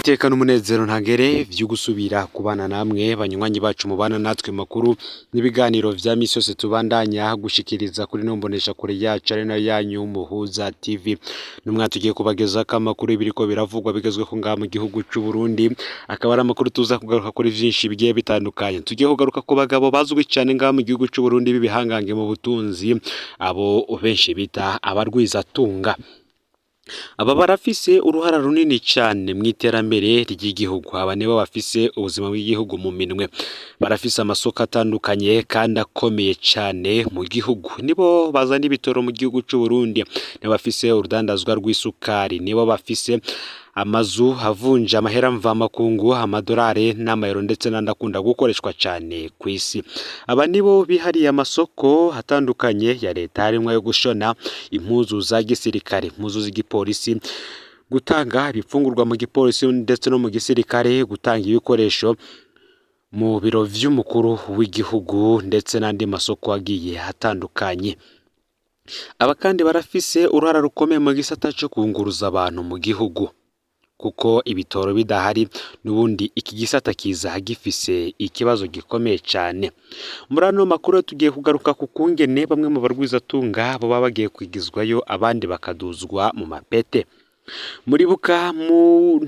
Iteka n'umunezero ntagere vyo gusubira kubana namwe banywanyi bacu mubana natwe makuru n'ibiganiro vya misi yose tubandanya gushikiriza kuri no mbonesha kure yacu ari nayo yanyu Muhuza TV. Numwe tugiye kubagezako amakuru ibiriko biravugwa bigezweho ngaha mu gihugu c'u Burundi, akaba ari amakuru tuza kugaruka kuri vyinshi bigiye bitandukanye. Tugiye kugaruka ku bagabo bazwi cane ngaha mu gihugu c'u Burundi b'ibihangange mu butunzi, abo benshi bita abarwizatunga. Aba barafise uruhara runini cane mw'iterambere ry'igihugu. Aba nibo bafise ubuzima bw'igihugu mu minwe. Barafise amasoko atandukanye kandi akomeye cane mu gihugu. Nibo bazana ibitoro mu gihugu c'u Burundi, nibo bafise urudandazwa rw'isukari, nibo bafise amazu avunja amahera mvamakungu, amadolari n'amayero ndetse n'andi akunda gukoreshwa cane kw'isi. Aba nibo bihariye amasoko atandukanye ya leta, harimwo ayo gushona impuzu za gisirikare, impuzu z'igipolisi, gutanga ibifungurwa mu gipolisi ndetse no mu gisirikare, gutanga ibikoresho mu biro vy'umukuru w'igihugu ndetse n'andi masoko agiye atandukanye. Aba kandi barafise uruhara rukomeye mu gisata co kunguruza abantu mu gihugu, kuko ibitoro bidahari n'ubundi iki gisata kiza gifise ikibazo gikomeye cane. Muri ano makuru tugiye kugaruka ku kungene bamwe mu barwizatunga boba bagiye kwigizwayo abandi bakaduzwa mu mapete. Muribuka mu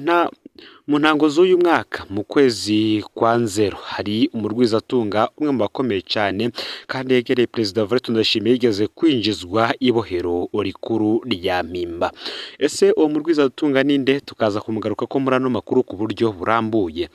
ntango z'uyu mwaka mu kwezi kwa Nzero hari umurwizatunga umwe mu bakomeye cane kandi yegereye Perezida Evariste Ndayishimiye yigeze kwinjizwa ibohero rikuru rya Mpimba. Ese uwo murwizatunga ninde? Tukaza kumugaruka ko muri ano makuru ku buryo burambuye.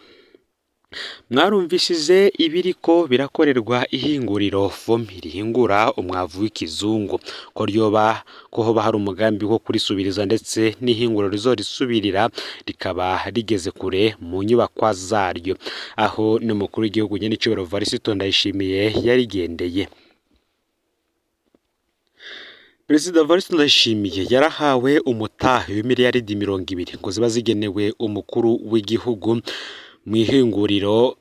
Mwarumvishije ibiriko birakorerwa ihinguriro FOMI rihingura umwavu w'ikizungu, ko ryoba ko hoba hari umugambi wo kurisubiriza ndetse n'ihinguriro rizorisubirira rikaba rigeze kure mu nyubakwa zaryo, aho n'umukuru w'igihugu nyenicubahiro Evariste Ndayishimiye yarigendeye. Perezida Evariste Ndayishimiye yarahawe umutahe w'imiliyaridi 20 ngo ziba zigenewe umukuru w'igihugu mw'ihinguriro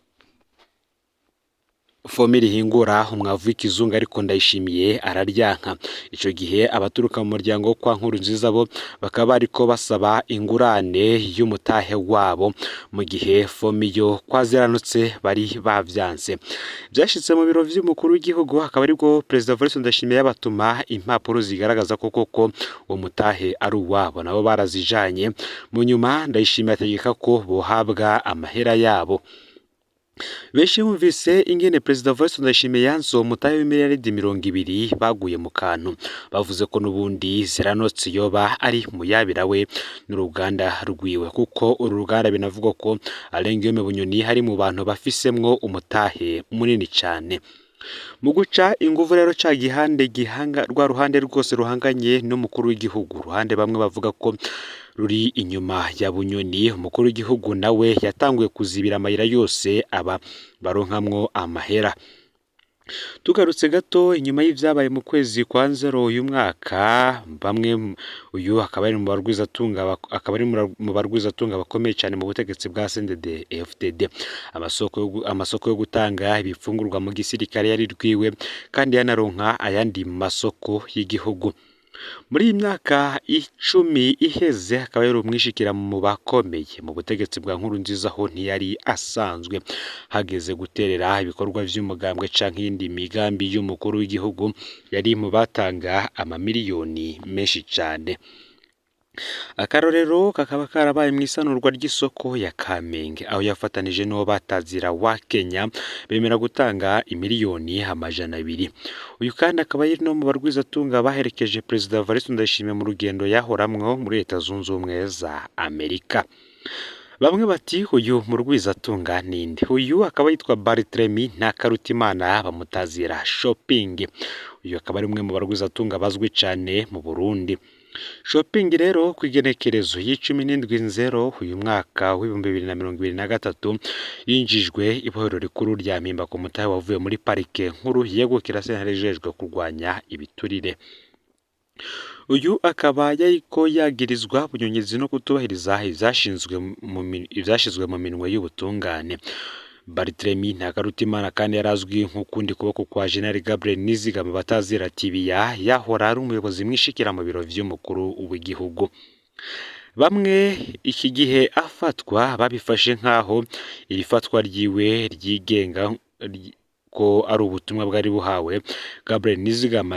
FOMI rihingura umwavu w'ikizungu, ariko Ndayishimiye araryanka. Ico gihe abaturuka mu muryango wo kwa Nkurunziza bo bakaba bariko basaba ingurane y'umutahe wabo, mu gihe FOMI yo kwaziranutse bari bavyanse. Vyashitse mu biro vy'umukuru w'igihugu, akaba aribwo Perezida Evariste Ndayishimiye yabatuma impapuro zigaragaza ko koko uwo mutahe ari uwabo, nabo barazijanye. Mu nyuma Ndayishimiye ategeka ko bohabwa amahera yabo. Benshi bumvise ingene Perezida Evariste Ndayishimiye yanse uwo mutahe w'imiliyaridi 20 baguye mu kantu. Bavuze ko n'ubundi ziranotse yoba ari muyabira we n'uruganda rwiwe, kuko uru ruganda binavugwa ko Alain Guillaume Bunyoni hari mu bantu bafisemwo umutahe munini cane. Mu guca inguvu rero ca gihande gihanga rwa ruhande rwose ruhanganye n'umukuru w'igihugu, uruhande bamwe bavuga ko ruri inyuma ya Bunyoni, umukuru w'igihugu nawe yatanguye kuzibira amayira yose aba baronkamwo amahera. Tugarutse gato inyuma y'ivyabaye mu kwezi kwa Nzero uyu mwaka, bamwe uyu akaba ari mu barwizatunga akaba ari mu barwizatunga bakomeye cyane mu butegetsi bwa CNDD FDD. Amasoko yo gutanga ibifungurwa mu gisirikare yari rwiwe kandi yanaronka ayandi masoko y'igihugu. Muri iyi myaka 10 iheze akaba yari umwishikira mu bakomeye mu butegetsi bwa Nkurunziza, ho ntiyari asanzwe. Hageze guterera ibikorwa vy'umugambwe canke iyindi migambi y'umukuru w'igihugu, yari mu batanga amamiliyoni menshi cane. Akarorero kakaba karabaye mw'isanurwa ry'isoko ya Kamenge, aho yafatanije n'uwo batazira wa Kenya bemera gutanga imiliyoni 200. Uyu kandi akaba ari no mu barwizatunga baherekeje Perezida Evariste Ndayishimiye mu rugendo yahoramwo muri Leta Zunze Ubumwe za Amerika. Bamwe bati uyu murwizatunga ninde? Uyu akaba yitwa Barthelemy Ntakarutimana bamutazira Shopping. Uyu akaba ari umwe mu barwizatunga bazwi cane mu Burundi. Shopping rero ku igenekerezo y'17 Nzero uyu mwaka w'2023 yinjijwe ibohero rikuru rya Mpimba ku mutahe wavuye muri parike nkuru yegukira sentare ijejwe kurwanya ibiturire. Uyu akaba yariko yagirizwa bunyonyezi no kutubahiriza ivyashizwe mu minwe y'ubutungane. Barthelemy Ntakarutimana kandi yarazwi nk'ukundi kuboko kwa General Gabriel Nizigama batazira Tibiya, yahora ari umuyobozi mwishikira mu biro vy'umukuru w'igihugu. Bamwe iki gihe afatwa babifashe nk'aho iri fatwa ryiwe ryigenga ko ari ubutumwa bwari buhawe Gabriel Nizigama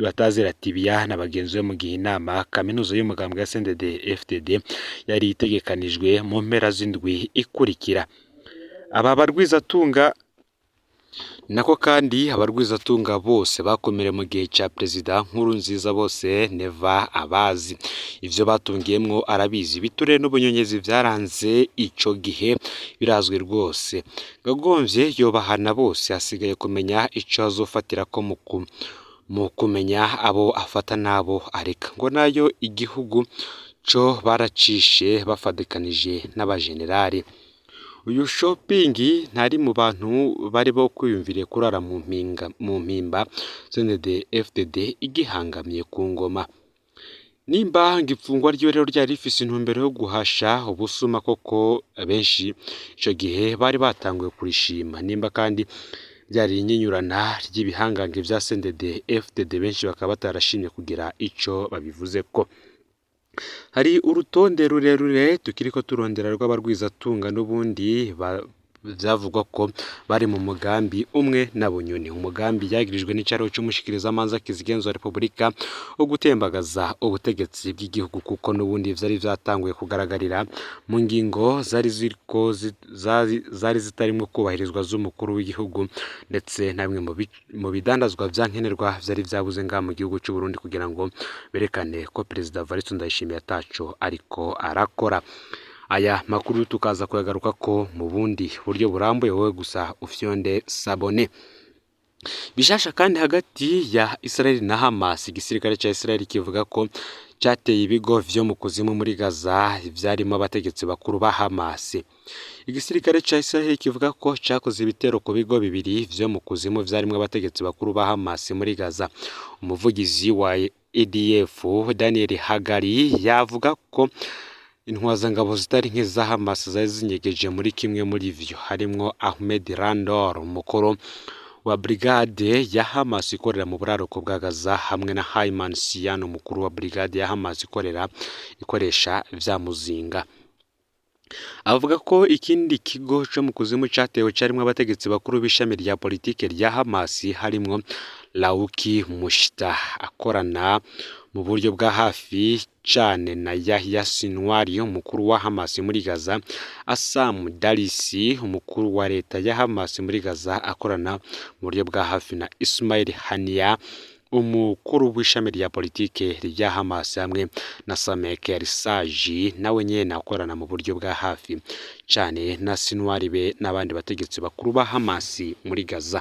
batazira Tibia na bagenzi be mu gihe inama kaminuza y'umugambwe ya CNDD FDD yari itegekanijwe mu mpera z'indwi ikurikira. Aba barwizatunga nako kandi abarwizatunga bose bakomerewe mu gihe ca Perezida Nkurunziza bose Neva abazi ivyo batungiyemwo arabizi, ibiturire n'ubunyonyezi vyaranze ico gihe birazwi rwose. Gagomvye yobahana bose, hasigaye kumenya ico azofatirako mu kumenya abo afata n'abo areka, ngo nayo igihugu co baracishe bafadikanije n'abajenerali. Uyu Shopping ntari mu bantu bari bo kwiyumviriye kurara mu mpinga mu mpimba CNDD FDD igihangamye ku ngoma. Nimba ngo ifungwa ryiwe rero ryari rifise intumbero yo guhasha ubusuma koko benshi ico gihe bari batanguye kurishima, nimba kandi ryari inyinyurana ry'ibihangange vya CNDD FDD benshi bakaba batarashimye kugira ico babivuzeko. Hari urutonde rurerure tukiriko turondera rw'abarwizatunga n'ubundi vyavugwa ko bari mu mugambi umwe na Bunyoni, umugambi yagirijwe n'icaro c'umushikirizamanza kizigenza wa Repubulika wo gutembagaza ubutegetsi bw'igihugu, kuko n'ubundi vyari vyatanguye kugaragarira mu ngingo zari ziriko zari zitarimwo kubahirizwa z'umukuru w'igihugu, ndetse na bimwe mu bidandazwa vya nkenerwa vyari vyabuze ngaha mu gihugu c'u Burundi kugira ngo berekane ko Perezida Evariste Ndayishimiye ataco ariko arakora. Aya makuru tukaza kuyagaruka ko mu bundi buryo burambuye, wowe gusa ufyonde sabone. Bishasha kandi hagati ya Israel na Hamas, igisirikare ca Israel kivuga ko cateye ibigo vyo mu kuzimu muri Gaza vyarimo abategetsi bakuru ba Hamas. Igisirikare ca Israel kivuga ko cakoze ibitero ku bigo bibiri vyo mu kuzimu vyarimwo abategetsi bakuru ba Hamas muri Gaza. Umuvugizi wa IDF Daniel Hagari yavuga ko intwazangabo zitari nke za Hamas zari zinyegeje muri kimwe muri vyo, harimwo Ahmed Randor, umukuru wa brigade ya Hamas ikorera mu buraruko bwa Gaza, hamwe na Hayman Siyan, umukuru wa brigade ya Hamas ikorera ikoresha vya muzinga. Avuga ko ikindi kigo co mu kuzimu catewe carimwo abategetsi bakuru b'ishami rya politike rya Hamas, harimwo Lauki Mushita akorana mu buryo bwa hafi cane na Yahya Sinwar, umukuru wa Hamas muri Gaza, Assam Darisi, umukuru wa leta ya Hamas muri Gaza akorana mu buryo bwa hafi na Ismail Haniya, umukuru w'ishami rya politike rya Hamas, hamwe na Samek Risaji nawe nyene akorana mu buryo bwa hafi cane na Sinwar be n'abandi bategetsi bakuru ba Hamas muri Gaza.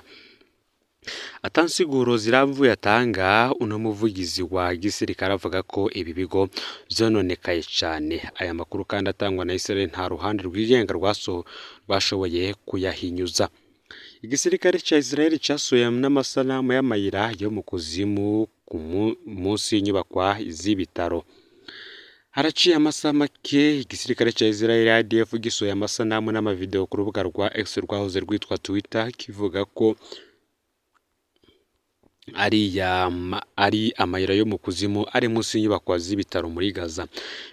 Atansiguro ziramvuye atanga, uno muvugizi wa gisirikare avuga ko ibi bigo vyononekaye cane. Aya makuru kandi atangwa na Israel nta ruhande rwigenga rwashoboye kuyahinyuza. Igisirikare ca Israel casohoye n'amasanamu y'amayira yo mu kuzimu ku munsi y'inyubakwa z'ibitaro. Haraciye amasaha make igisirikare ca Israel IDF gisohoye amasanamu n'amavideo ku rubuga rwa X rwahoze rwitwa Twitter, kivuga ko ari amayira yo mu kuzimu ari munsi y'inyubakwa z'ibitaro muri Gaza.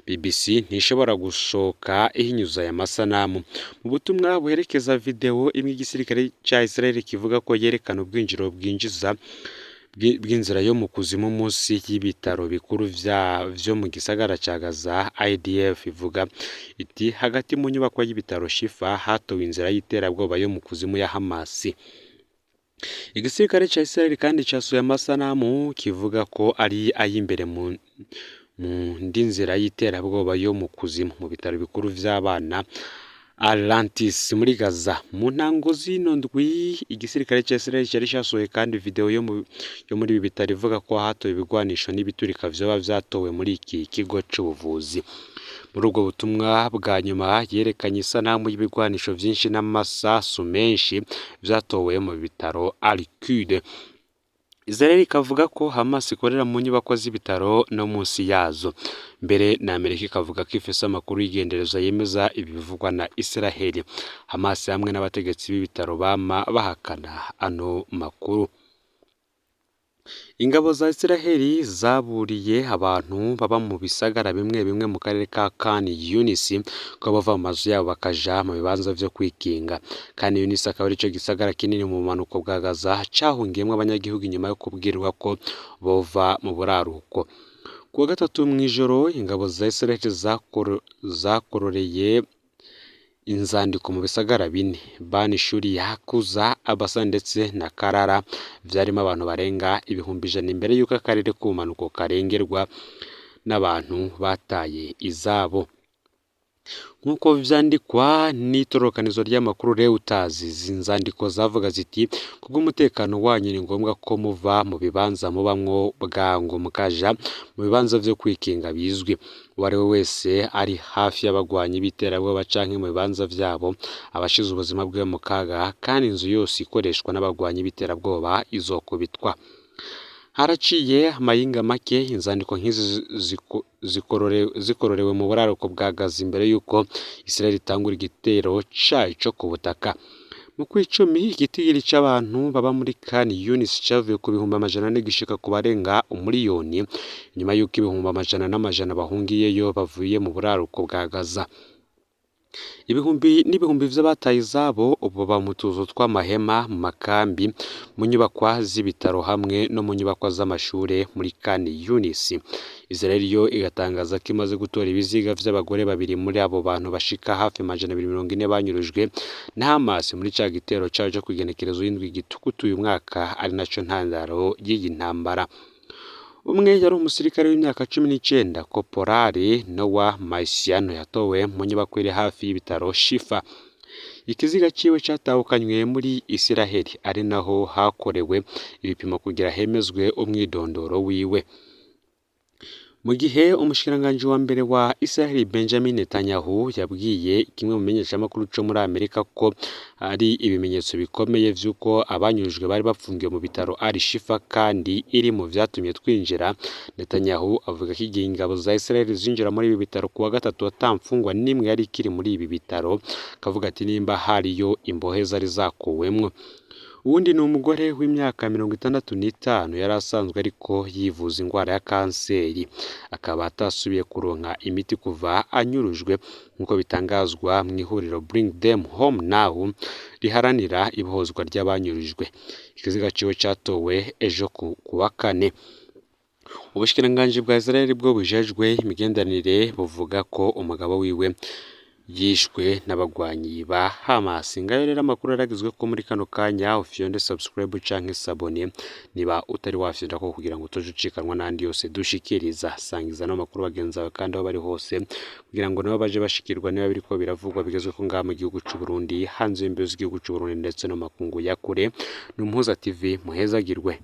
BBC ntishobora gushoka ihinyuza aya masanamu. Mu butumwa buherekeza video imwe igisirikare ca Israel kivuga ko yerekana ubwinjiriro bwinjiza bw'inzira yo mu kuzimu munsi y'ibitaro bikuru vyo mu gisagara ca Gaza, IDF ivuga iti hagati mu nyubako y'ibitaro Shifa hatowe inzira y'iterabwoba yo mu kuzimu ya Hamas. Igisirikare ca Israel kandi casohoye amasanamu kivuga ko ari ay'imbere mu ndi nzira y'iterabwoba yo mu kuzimu mu bitaro bikuru vy'abana Atlantis muri Gaza. Mu ntango z'ino ndwi igisirikare ca Israel cari casohoye kandi video yo muri ibi bitaro ivuga ko hatowe ibigwanisho n'ibiturika vyoba vyatowe muri iki kigo c'ubuvuzi. Muri ubwo butumwa bwa nyuma yerekanye isanamu y'ibigwanisho vyinshi n'amasasu menshi vyatowe mu bitaro Al-Quds. Israel ikavuga ko Hamas ikorera mu nyubako z'ibitaro no munsi yazo. Mbere na Amerika ikavuga ko ifise amakuru y'igendereza yemeza ibivugwa na Israel. Hamas hamwe n'abategetsi b'ibitaro bama bahakana ano makuru. Ingabo za Isiraheli zaburiye abantu baba mu bisagara bimwe bimwe mu karere ka Khan Yunis ko bava mu mazu yabo bakaja mu bibanza vyo kwikinga. Khan Yunis akaba arico gisagara kinini mu bumanuko bwa Gaza cahungiyemwo abanyagihugu inyuma yo kubwirwa ko bova mu buraruko. Kuwa gatatu mw'ijoro, ingabo za Isiraheli zakororeye inzandiko mu bisagara bine: Bani Shuri, Yakuza, Abasa ndetse na Karara, vyarimo abantu barenga 100,000 imbere y'uko akarere k'ubumanuko karengerwa n'abantu bataye izabo. Nk'uko vyandikwa n'itororokanizo ry'amakuru Reuters, izi nzandiko zavuga ziti: "Kubw'umutekano wanyu ni ngombwa ko muva mu bibanza mubamwo bwangu mukaja mu bibanza vyo kwikinga bizwi. Uwari we wese ari hafi y'abagwanyi b'iterabwoba canke mu bibanza vyabo aba ashize ubuzima bwiwe mu kaga, kandi inzu yose ikoreshwa n'abagwanyi b'iterabwoba izokubitwa." Haraciye amayinga make inzandiko nk'izi zikororewe mu buraruko bwa Gaza imbere y'uko Israel itangura igitero cayo co ku butaka. Mu kw'icumi, igitigiri c'abantu baba muri Khan Yunis cavuye ku 400,000 gishika ku barenga 1 miliyoni, inyuma y'uko ibihumbi amajana n'amajana bahungiyeyo bavuye mu buraruko bwa Gaza. Ibihumbi n'ibihumbi vy'abataye izabo ubu baba mu tuzu tw'amahema, mu makambi, mu nyubakwa z'ibitaro hamwe no mu nyubakwa z'amashure muri Khan Yunis. Israel yo igatangaza ko imaze gutora ibiziga vy'abagore babiri muri abo bantu bashika hafi 240 banyurujwe na Hamas muri ca gitero cayo co kw'igenekerezo y'indwi gitugutu uyu mwaka, ari naco ntandaro y'iyi ntambara. Umwe yari umusirikare w'imyaka 19, Koporali Noah Marciano, yatowe mu nyubako iri hafi y'ibitaro Shifa. Ikiziga ciwe catahukanywe muri Isiraheli, ari naho hakorewe ibipimo kugira hemezwe umwidondoro wiwe. Mu gihe umushikiranganji wa mbere wa Israel Benjamin Netanyahu yabwiye kimwe mu menyeshamakuru co muri Amerika ko ari ibimenyetso bikomeye vy'uko abanyurujwe bari bapfungiwe mu bitaro Al Shifa kandi iri mu vyatumye twinjira. Netanyahu avuga ko igihe ingabo za Israel zinjira muri ibi bitaro kuwa gatatu ata mfungwa n'imwe yari ikiri muri ibi bitaro, akavuga ati nimba hariyo imbohe zari zakuwemwo. Uwundi ni umugore w'imyaka 65 yari asanzwe ariko yivuza ingwara ya kanseri, akaba atasubiye kuronka imiti kuva anyurujwe, nk'uko bitangazwa mw'ihuriro Bring Them Home Now riharanira ibohozwa ry'abanyurujwe. Ikiziga ciwe catowe ejo kuwa kane. Ubushikiranganji bwa Israel bwo bujejwe imigenderanire buvuga ko umugabo wiwe yishwe n'abagwanyi ba Hamas. Ngayo rero amakuru aragizwe ko muri kano kanya ufyonde subscribe canke s'abonner niba utari wafyonda ko, kugira ngo utoje ucikanwa n'andi yose dushikiriza. Sangiza no makuru bagenzi bawe kandi aho bari hose, kugira ngo nabo baje bashikirwa niba biriko biravugwa bigezwe ko ngaha mu gihugu c'u Burundi, hanze y'imbibe z'igihugu c'u Burundi ndetse no makungu ya kure. Ni Umuhuza TV, muhezagirwe.